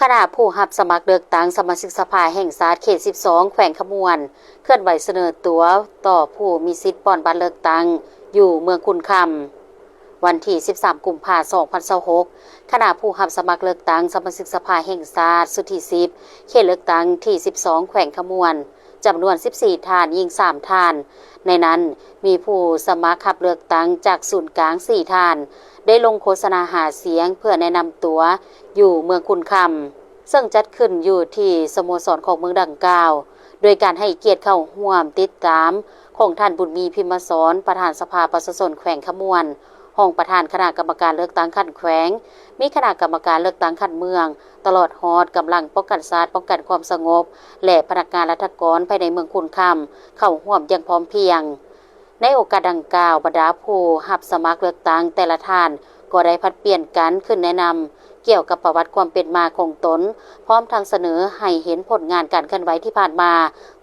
ຄະນະຜູ້ຮັບສະໝັກເລືອກຕັ້ງສະມາຊິກສະພາແຫ່ງຊາດເຂດສິບສອງ ແຂວງຄຳມ່ວນ ເຄື່ອນໄຫວສະເໜີຕົວຕໍ່ຜູ້ມີສິດປ່ອນບັດເລືອກຕັ້ງຢູ່ເມືອງຂຸນຄຳ. ວັນທີສິບສາມ ກຸມພາ ສອງພັນຊາວຫົກ ຄະນະຜູ້ຮັບສະໝັກເລືອກຕັ້ງສະມາຊິກສະພາແຫ່ງຊາດຊຸດທີສິບ ເຂດເລືອກຕັ້ງທີສິບສອງ ແຂວງຄຳມ່ວນ ຈຳນວນສິບສີ່ທ່ານ, ຍິງສາມທ່ານ. ໃນນັ້ນມີຜູ້ສະໝັກຮັບເລືອກຕັ້ງຈາກສູນກາງສີ່ທ່ານ ໄດ້ລົງໂຄສະນາຫາສຽງເພື່ອແນະນຳຕົວຢູ່ເມືອງຂຸນຄຳ ເຊິ່ງຈັດຂຶ້ນຢູ່ທີ່ສະໂມສອນຂອງເມືອງດັ່ງກ່າວ ໂດຍການໃຫ້ກຽດເຂົ້າຮ່ວມຕິດຕາມຂອງທ່ານ ບຸນມີ ພິມມະສອນ ປະທານສະພາປະຊາຊົນແຂວງຄຳມ່ວນ, ຮອງປະທານຄະນະກຳມະການເລືອກຕັ້ງຂັ້ນແຂວງ, ມີຄະນະກຳມະການເລືອກຕັ້ງຂັ້ນເມືອງ, ຕະຫຼອດຮອດກຳລັງປ້ອງກັນຊາດ, ປ້ອງກັນຄວາມສະຫງົບ ແລະ ພະນັກງານລັດຖະກອນພາຍໃນເມືອງຂຸນຄຳ ເຂົ້າຮ່ວມຢ່າງພ້ອມພຽງ. ໃນໂອກາດດັ່ງກ່າວ, ບັນດາຜູ້ຮັບສະໝັກເລືອກຕັ້ງແຕ່ລະທ່ານກໍໄດ້ຜັດປ່ຽນກັນຂຶ້ນແນະນຳກ່ຽວກັບປະຫວັດຄວາມເປັນມາຂອງຕົນ, ພ້ອມທັງສະເໜີໃຫ້ເຫັນຜົນງານການເຄື່ອນໄຫວທີ່ຜ່ານມາ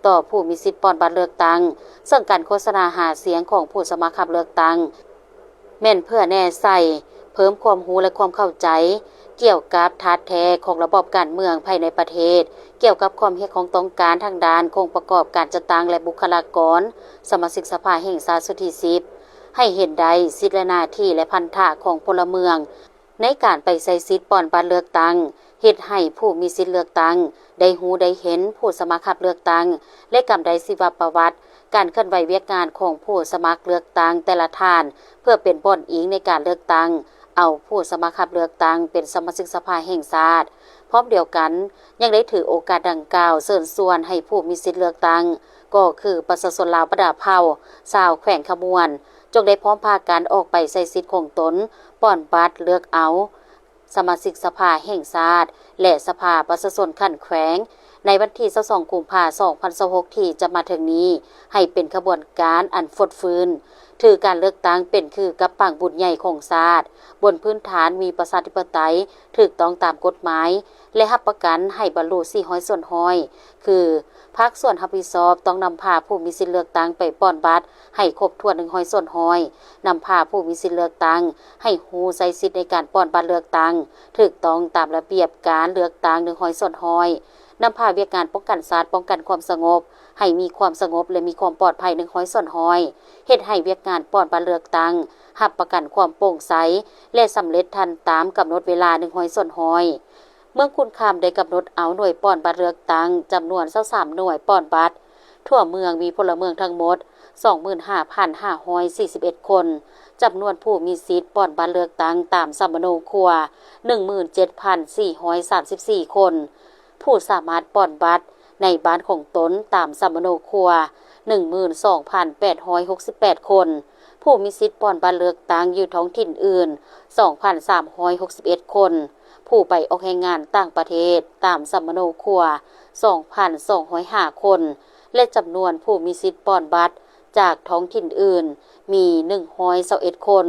ຕໍ່ຜູ້ມີສິດປ່ອນບັດເລືອກຕັ້ງ, ເຊິ່ງການໂຄສະນາຫາສຽງຂອງຜູ້ສະໝັກຮັບເລືອກຕັ້ງ ແມ່ນເພື່ອແນໃສ່ເພີ່ມຄວາມຮູ້ ແລະ ຄວາມເຂົ້າໃຈກ່ຽວກັບທາດແທ້ຂອງລະບອບການເມືອງພາຍໃນປະເທດ, ກ່ຽວກັບຄວາມຮຽກຮ້ອງຕ້ອງການທາງດ້ານໂຄງປະກອບການຈັດຕັ້ງ ແລະ ບຸກຄະລາກອນ ສະມາຊິກສະພາແຫ່ງຊາດຊຸດທີສິບ ໃຫ້ເຫັນໄດ້ສິດ ແລະ ໜ້າທີ່ ແລະ ພັນທະຂອງພົນລະເມືອງ ໃນການໄປໃຊ້ສິດປ່ອນບັດເລືອກຕັ້ງ ເຮັດໃຫ້ຜູ້ມີສິດເລືອກຕັ້ງໄດ້ຮູ້ໄດ້ເຫັນຜູ້ສະໝັກຮັບເລືອກຕັ້ງ ແລະ ກຳໄດ້ຊີວະປະຫວັດການເຄື່ອນໄຫວວຽກງານຂອງຜູ້ສະໝັກເລືອກຕັ້ງແຕ່ລະທ່ານ ເພື່ອເປັນບ່ອນອີງໃນການເລືອກຕັ້ງເອົາຜູ້ສະໝັກຮັບເລືອກຕັ້ງເປັນສະມາຊິກສະພາແຫ່ງຊາດ. ພ້ອມດຽວກັນ ຍັງໄດ້ຖືໂອກາດດັ່ງກ່າວເຊີນຊວນໃຫ້ຜູ້ມີສິດເລືອກຕັ້ງ ກໍຄືປະຊາຊົນລາວບັນດາເຜົ່າຊາວແຂວງຄຳມ່ວນ ຈົ່ງໄດ້ພ້ອມພາກັນອອກໄປໃຊ້ສິດຂອງຕົນ ປ່ອນບັດເລືອກເອົາ ສະມາຊິກສະພາແຫ່ງຊາດ ແລະ ສະພາປະຊາຊົນຂັ້ນແຂວງ ໃນວັນທີຊາວສອງ ກຸມພາ ສອງພັນຊາວຫົກ ທີ່ຈະມາເຖິງນີ້ ໃຫ້ເປັນຂະບວນການອັນຟົດຟື້ນ, ຖືການເລືອກຕັ້ງເປັນຄືກັບປາງບຸນໃຫຍ່ຂອງຊາດ, ບົນພື້ນຖານມີປະຊາທິປະໄຕ, ຖືກຕ້ອງຕາມກົດໝາຍ ແລະ ຮັບປະກັນໃຫ້ບັນລຸສີ່ຮ້ອຍສ່ວນຮ້ອຍ ຄື ພາກສ່ວນຮັບຜິດຊອບຕ້ອງນຳພາຜູ້ມີສິດເລືອກຕັ້ງໄປປ່ອນບັດໃຫ້ຄົບຖ້ວນໜຶ່ງຮ້ອຍສ່ວນຮ້ອຍ, ນຳພາຜູ້ມີສິດເລືອກຕັ້ງໃຫ້ຮູ້ໃຊ້ສິດໃນການປ່ອນບັດເລືອກຕັ້ງຖືກຕ້ອງຕາມລະບຽບການເລືອກຕັ້ງໜຶ່ງຮ້ອຍສ່ວນຮ້ອຍ, ນຳພາວຽກງານປ້ອງກັນຊາດ, ປ້ອງກັນຄວາມສະຫງົບໃຫ້ມີຄວາມສະຫງົບ ແລະ ມີຄວາມປອດໄພໜຶ່ງຮ້ອຍສ່ວນຮ້ອຍ, ເຮັດໃຫ້ວຽກງານປ່ອນບັດເລືອກຕັ້ງຮັບປະກັນຄວາມໂປ່ງໃສ ແລະ ສຳເລັດທັນຕາມກຳນົດເວລາໜຶ່ງຮ້ອຍສ່ວນຮ້ອຍ. ເມືອງຂຸນຄຳໄດ້ກຳນົດເອົາໜ່ວຍປ່ອນບັດເລືອກຕັ້ງຈຳນວນຊາວສາມໜ່ວຍປ່ອນບັດ, ທົ່ວເມືອງມີພົນລະເມືອງທັງໝົດສອງໝື່ນຫ້າພັນຫ້າຮ້ອຍສີ່ສິບເອັດຄົນ, ຈຳນວນຜູ້ມີສິດປ່ອນບັດເລືອກຕັ້ງຕາມສຳມະໂນຄົວໜຶ່ງໝື່ນເຈັດພັນສີ່ຮ້ອຍສາມສິບສີ່ຄົນ, ຜູ້ສາມາດປ່ອນບັດໃນບ້ານຂອງຕົນຕາມສຳມະໂນຄົວໜຶ່ງໝື່ນສອງພັນແປດຮ້ອຍຫົກສິບແປດຄົນ, ຜູ້ມີສິດປ່ອນບັດເລືອກຕັ້ງຢູ່ທ້ອງຖິ່ນອື່ນສອງພັນສາມຮ້ອຍຫົກສິບເອັດຄົນ, ຜູ້ໄປອອກແຮງງານຕ່າງປະເທດຕາມສຳມະໂນຄົວສອງພັນສອງຮ້ອຍຫ້າຄົນ ແລະ ຈຳນວນຜູ້ມີສິດປ່ອນບັດຈາກທ້ອງຖິ່ນອື່ນມີໜຶ່ງຮ້ອຍຊາວເອັດຄົນ.